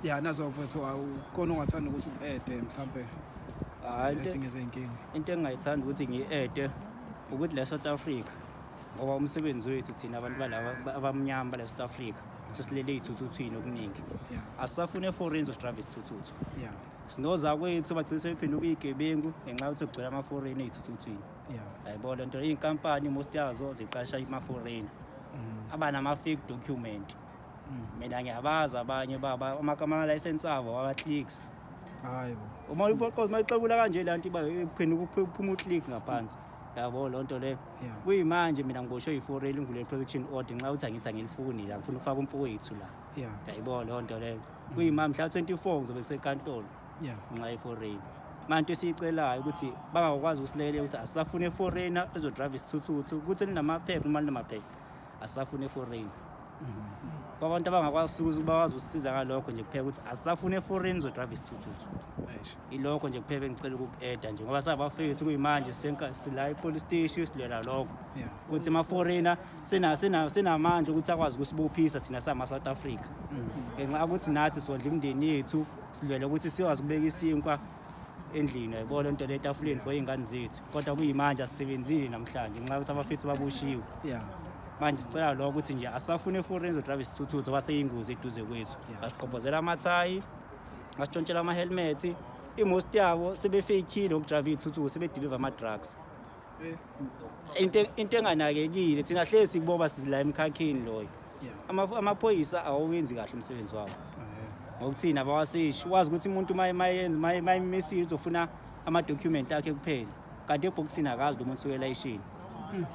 Ya, nazo mfethu, awukona ungathanda ukuthi u-ede mhlampe Hhayi, ezinye zey'nkinga? Into engingayithanda ukuthi ngiyi-ede ukuthi la South Africa, ngoba umsebenzi wethu thina abantu balaba abamnyama bala South Africa sesilele ey'thuthuthwini okuningi. Asisafune e-foreign zosidrive isithuthuthu. Sinozakwethu bagcine sebephenduka iy'gebengu ngenxa yokuthi kugcwele ama-foreign ey'thuthuthwini. Yayibona le nto, iy'nkampani most yazo ziqasha ama-foreigner abanama-fake document. Mina ngiyabazi abanye baba ama-license abo awa-clicks. Hayi bo. Uma uyipoqoza, uma uyixebula kanje le nto iba iphenduka kuphuma u-click ngaphansi, yabo loo nto leyo. Kuyimanje mina ngiboshwe yi-foreign, ngivule i-protection order nxa ukuthi angithi angilifuni la, ngifuna ukufaka umfowethu la. Yayibona leyo nto leyo. Kuyimanje mhla 24 ngizobe senkantolo ngenxa ye-foreign. Manje into esiyicelayo ukuthi bangakwazi ukusilekelela ukuthi asisafune e-foreigner ezodrive isithuthuthu, ukuthi linamaphepha uma linamaphepha, asisafune e-foreign. Kwabantu abangakwazi ukuthi bakwazi ukusisiza ngalokho nje kuphela, ukuthi asisafune e-foreign izodrive isithuthuthu. Eish. Ilokho nje kuphela engicela ukuku-eda nje, ngoba sabafethu kuyimanje sila e-police station silwela lokho ukuthi ama-foreigner senamandla ukuthi akwazi ukusibophisa thina sama-South Africa, ngenxa yokuthi nathi sondla imindeni yethu, silwela ukuthi sikwazi ukubeka isinkwa endlini, yayibona lento le, etafuleni for iy'ngane zethu. Kodwa kuyimanje asisebenzile namhlanje ngenxa yokuthi abafethu baboshiwe. Manje sicela lokho ukuthi nje asisafune e-foreign ezodrive isithuthuthu, ngoba seyingozi eduze kwethu. Basiqobhozela amathayi, basitshontshela ama-helmet, i-most yabo sebefeykhile ukudrive iy'thuthuthi, sebedeliver ama-drugs. Into enganakekile, thina hlezi sikuboba sila emkhakheni loyo. Amaphoyisa awawenzi kahle umsebenzi wawo. Ngokuthina abawaseshi, wazi ukuthi umuntu uma yenza uma emisile uzofuna ama-document akhe kuphela, kanti ebhokisini akazi lo muntu usuke elayishini.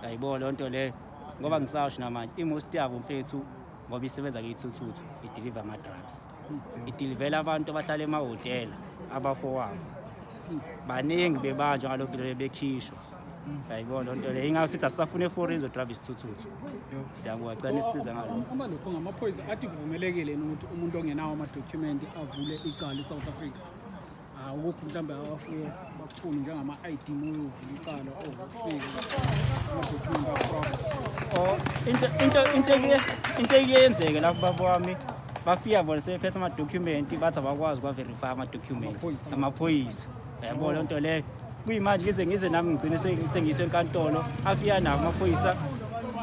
Yayibona leyo nto leyo, ngoba ngisasho namanje i-most yabo mfethu, ngoba isebenza ngey'thuthuthu, ideliver ama-drugs, idilivela abantu abahlala emahhotela, abafowabo baningi bebanjwa ngalokhu leyo bekhishwa. Yayibona leyo nto leyo, ingakho sithi asisafune e-foreign izodrive isithuthuthu. Siyabonga, cela nisisize ngalokho. Amalokhu ngamaphoyisa athi kuvumelekile yini ukuthi umuntu ongenawo amadokhumenti avule icala e-South Africa? Awukho mhlawumbe abafike bakufune njengama-ID uma uyovula icala or ufike amadokhumenti a-proper? Oh, into ekuyenzeka lapho, baba wami, bafika bona sebephethe amadokhumenti, bathi abakwazi ukwa-verify amadokhumenti. Amaphoyisa. Amaphoyisa, yabo loo nto leyo. Kuyimanje ngize nami ngigcine sengiyise enkantolo, afika nawo amaphoyisa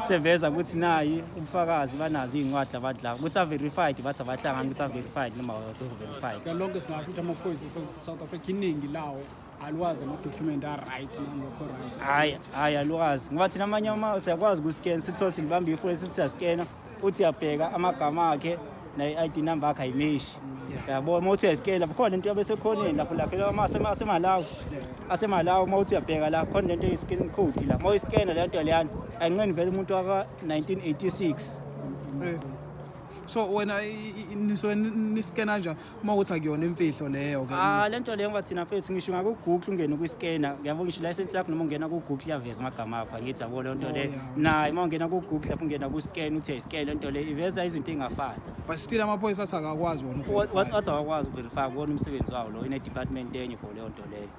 seveza ukuthi nayi ubufakazi, banazo iy'ncwadi abantu laba ukuthi a-verified, bathi abahlangani ukuthi a-verified noma awekho verified. Lonke singasho ukuthi amaphoyisa e-South Africa iningi lawo alwazi amadokhumenti a-right nangekho right. Hhayi, hhayi, alwazi, ngoba thina amanye ama siyakwazi ukuscan, sithole silibambe ifoni, sithi siyascana, uthi uyabheka amagama akhe nayi-ID number akhe ayimeshi, yabo. Uma uthi uyayiscana lapho khona lento yabe sekhoneni lapho lakhe asemalawi, asemalawi, uma uthi uyabheka la khona lento eyi-scan code la, uma uyiskena le nto leyana ayinqeni vele umuntu waka-1986. So wena nisuke niskena kanjani uma ukuthi akuyona imfihlo leyo ke? Ah, le nto leyo, ngoba thina mfethu ngisho ngaku-Google ungene kwi-scanner, uyabo, ngisho license yakho noma ungena ku-Google iyaveza amagama akho, angithi yabo leyo nto leyo. Naye uma ungena ku-Google lapho ungena ku-scan, uthi uyayiscan le nto leyo, iveza izinto ey'ngafani. But still amaphoyisa athi akakwazi wona uku-verify. Wathi awakwazi uku-verify kuwona umsebenzi wawo lo, ine-department enye for leyo nto leyo.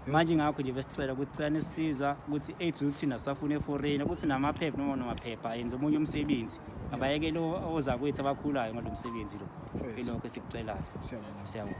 Manje ngakho nje besicela ukuthi cela nisisiza ukuthi ethu thina sisafuna e-foreign ukuthi namaphepha noma namaphepha ayenze omunye umsebenzi, abayekele ozakwethu abakhulayo ngalo msebenzi lo. First. Ilokho esikucelayo. Siyabonga. Siyabonga.